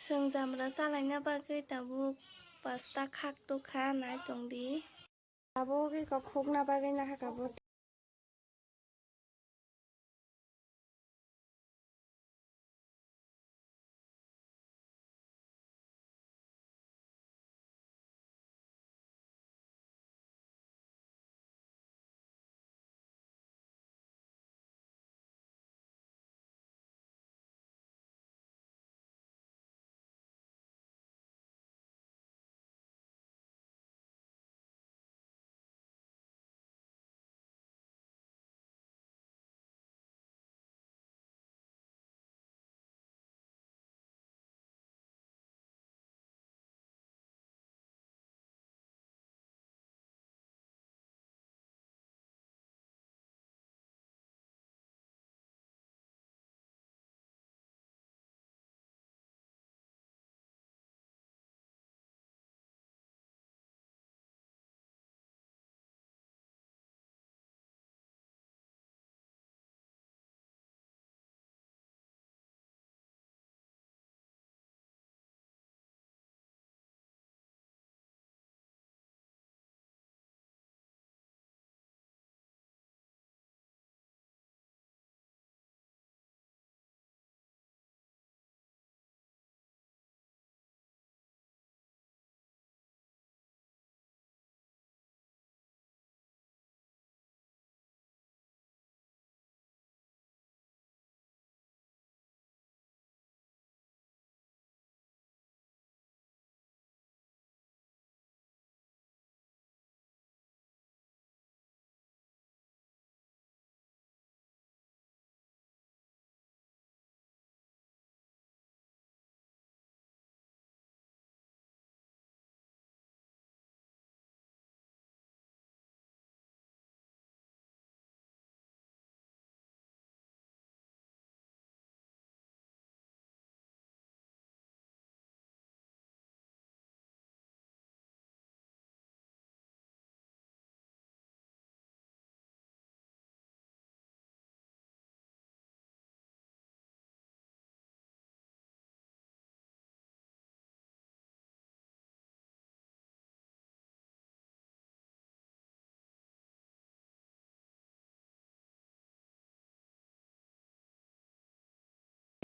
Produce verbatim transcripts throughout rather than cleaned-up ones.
Chwng jamra chalaina bagwi tabuk pasta khak tukha, nai tongdi. Abo wngwi kok khukna bagwi nahakabo.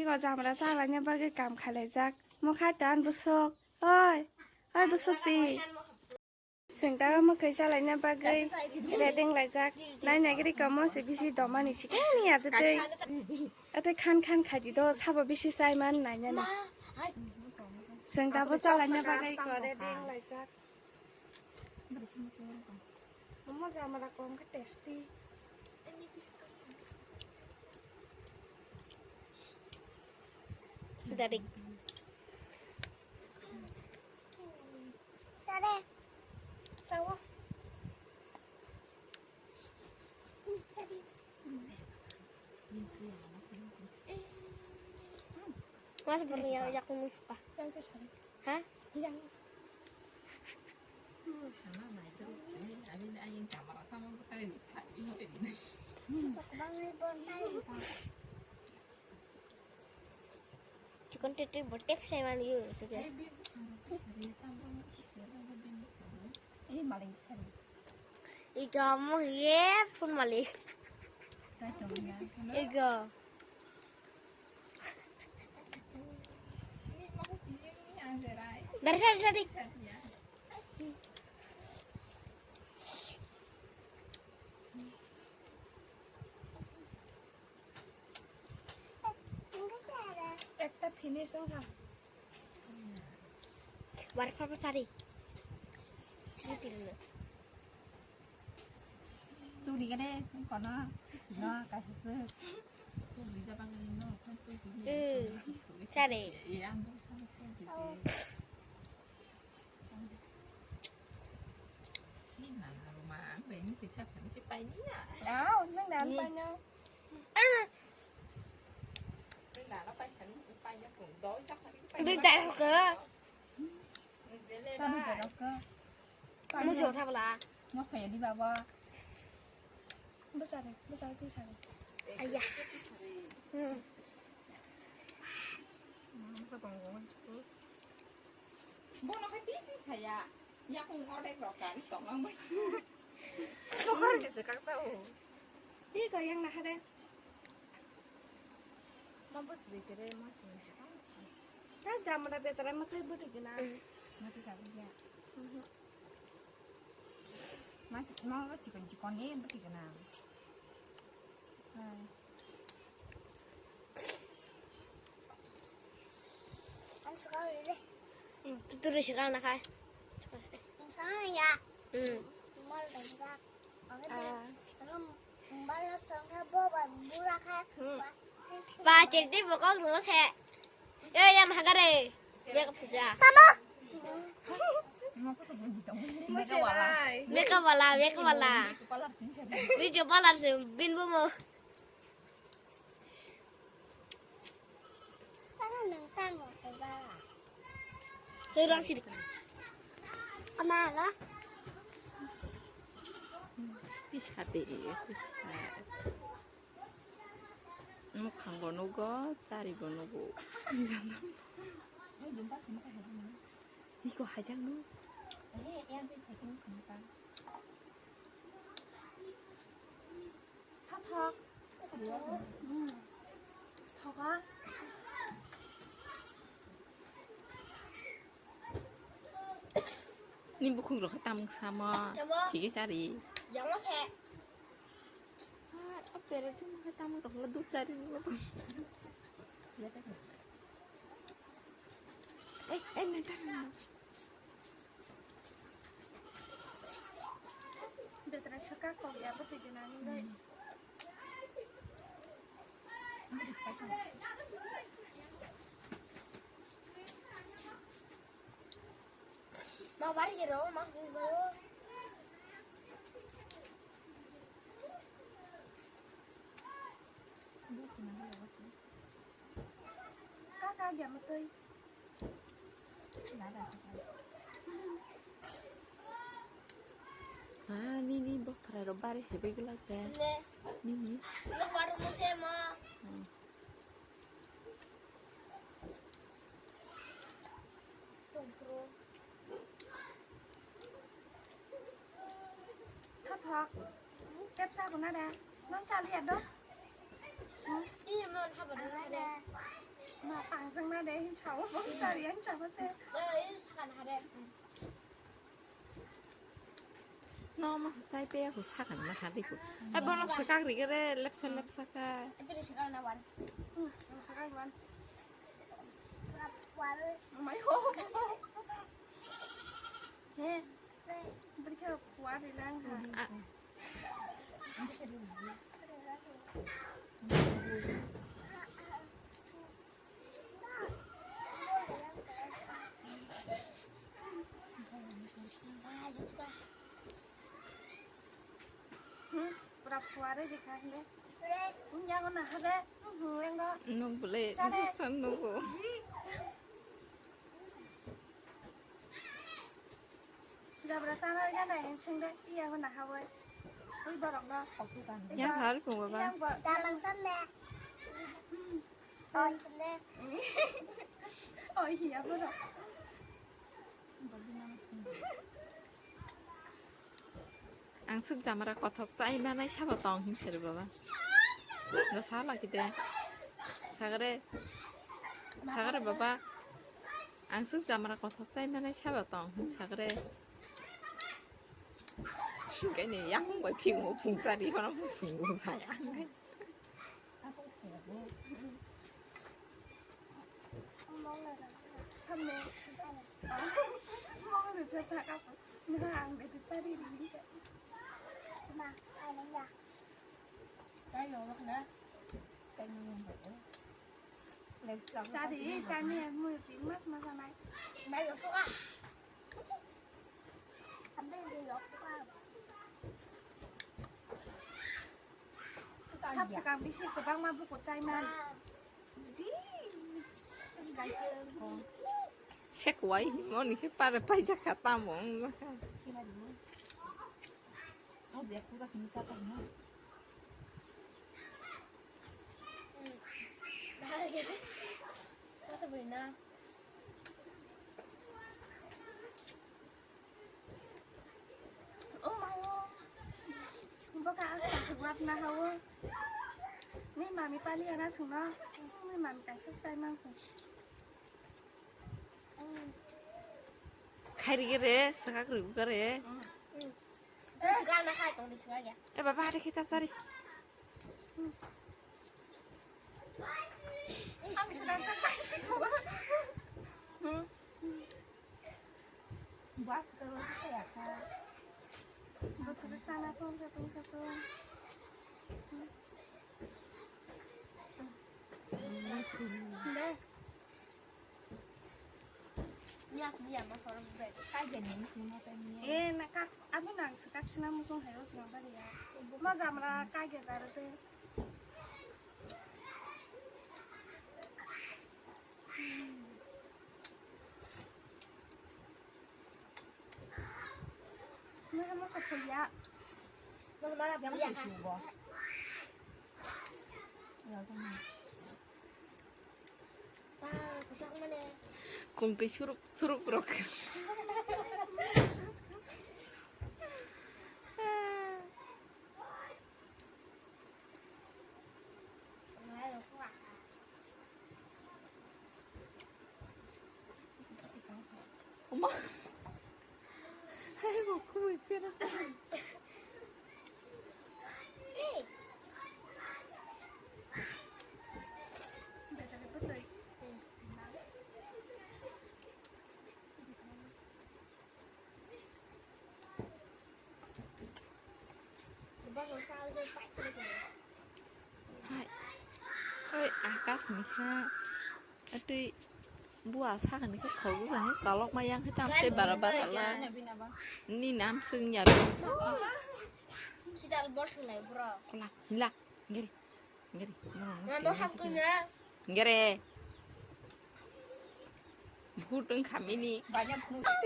Iko jamra chalaina bagwi kam khalaijak. Mokha tan busuk. Oi, oi busuk ti. Chwng ta mwkhwi chalaina bagwi ready wnglaijak. Naina giri komo se bisi domani sikeni ya tei. Ate khan khan khaidi do sabo bisi chaiman nainani. Chwng ta bo chalaina bagwi ko ready wnglaijak. Momo jamra kom khe tasty. Dari. Sare. Sawo. Mas berniaga aku musuh. Yang ke sare. Hah? Yang. Chikon tete bo tep sai man yu chike. Iga mo ye phun mali. Iga. Dari sari sari. Ekta finish wngkha. Bar pha pha sari. Ni tirno. Turi gade kono no kaisa. Hmm. Sari. Au, nang dan banyak. Beri dah ke. Kamu jauh tak lah. Mau kayak di bawah. Besar, besar tu sana. Ayah. Hmm. Bono khe twi twi saya. Yakung odek rok kari tonglang bai. Bokor se se kang tao. Twi kha yang na hare. Ma bus ri kere ma twi. Ta jamra betara ma twi budi gina. Ma twi sabi ya. Ma ma chikon chikon e budi gina. Hai. Ang sekarang ini. Hmm, tuturi sekarang nak hai. Sekarang ya. Hmm. Mal banyak. Oke deh. Ah. Rum mal setengah bawa bulan kai. Hmm. Ba cerita bokol dulu se. Yo yang hagare. Bek puja. Mama. Meka wala, meka wala. Video parlor sing bin bomo. Hei, rang sidik. Ama, no? Bisa deh, bisa. Mukhang bo nugo, chari bo nugo. Iko hajak nu. Thok thok. Hmm. Thoka. Ni bukhuk rok khe tamung samo. Tamo. Thigi sari. Yamo se. Ha, a pere tu mo khe tamung rok la duk sari. Ei, ei, nang tang. Betra saka kok ya, betul jenani gai. Ma bari kero, ma sini bayo. Kaka dia matoi. Ah, nini bothra ro bari heavy glak de. Ne. Nini. Lo baru musim ma. Hmm. Tongphuru. Thothok. Tepsa guna da. Non chali ado. Iya, non haba da. Ma pangjang na de hin chao. Bon chali an chao se. Iya, iya, sakan hade. No, mas sai pe aku sakan na hade ku. Ai, bono sakak rigere lepsa lepsa ka. Itu di sakak na wan. Hmm, sakak wan. Mai ho. He. Berke kuat ilang ha. Ah. Hmm, pura kuat di kan de. Punya ko na ha de. Hmm, yang ko. Nuk bole. Chale. Nuk ko. Jabra chana gana yang sing de, iya gana hawai. Ui borok no. Yang har ko baba. Jabra san de. Oi de. Oi iya borok. Ang swk jamara kothok chai manai sabo tong hin sari baba. No sa lagi de. Sagre. Sagre baba. Ang swk jamara kothok chai manai sabo tong hin sagre. Kani yakung bai phiyung phung sari hono phung sung saya. Samne. Mong le jata ka. Nah, ang bete sari ni. Ma, ano ya. Tayo, wak na. Tayo, wak na. Sari, sari, mo, mas, mas, anai. Mayo, suka. Ambil je yok, suka. Sab sakang bisi kwbangma buku chaiman. Di. Sekwai moni khe pare paijak kha tamo wng jakha. O je puja sini chata hino. Masa bwrwi na. Buat na hawo. Ni mami pali ana sungno. Ni mami kaisa sai mang. Khairi gere, sakak rigu gere. Disuka na khai tong disuka ya. E baba, hari kita sari. Ang sudah tak sih. Bas kalau kita ya kak. Bas kita sana pun satu satu. Deh. Yes, yes, mas orang bread. Kagen ni musim apa ni? Eh, nak kak, abi nang sekak sina musim hayo sina bari ya. Mau jamra kagen zara tu. Nang mau sekolah. Mas marah ya. Kung ke surup surup rok. Oma. Hai, mau kue pera. Hai. Oi, akas ni kha. Atui bua sa ni kha khorbu sa hai kalok ma yang kha tam te bara bara la. Ni nan sung ya. Sidal bol thung lai bro. Kola, hila, ngeri. Ngeri. Mama hamkuna. Ngeri. Bhut wng kha mini.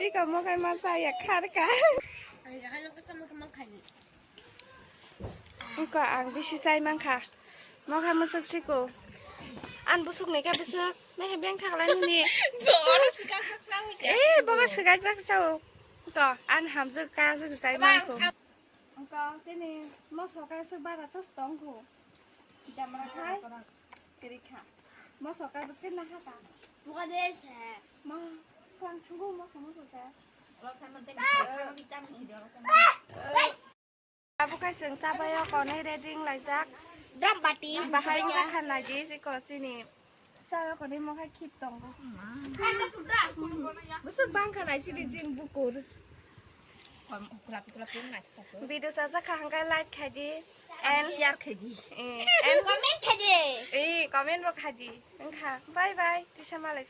Iko mokai ma cha ya khar ka. Ang jaga nang kata mata mang khai. Iko ang bisi chai mang kha. Mokai musuk siko. An busuk ni ka busuk. Me he beng thak lai ni. Boro sika sak sa wi. Eh, boga sika sak chao. Iko an hamjuk ka juk chai mang ko. Ang ka sini moso ka se bara to stong ko. Jamra khai. Kiri kha. Moso ka bus ke na ha ka. Buka de se. Ma kang thangu moso moso se. Ro sa man te. Kita mi si de ro sa man. Abo khe chwng chabaio konwi ready wng laijak. Dam bati. Bahai wngkha khan naidi, iko chini chabaio konwi mokhe khip tongo. Bwswk bangkha nai chini jin bukur. Video chajak kha hwnkhe like khaidi and share khaidi. Eh, and comment khaidi. Eh, comment bo khaidi. Wngkha. Bye bye. Tisa malai.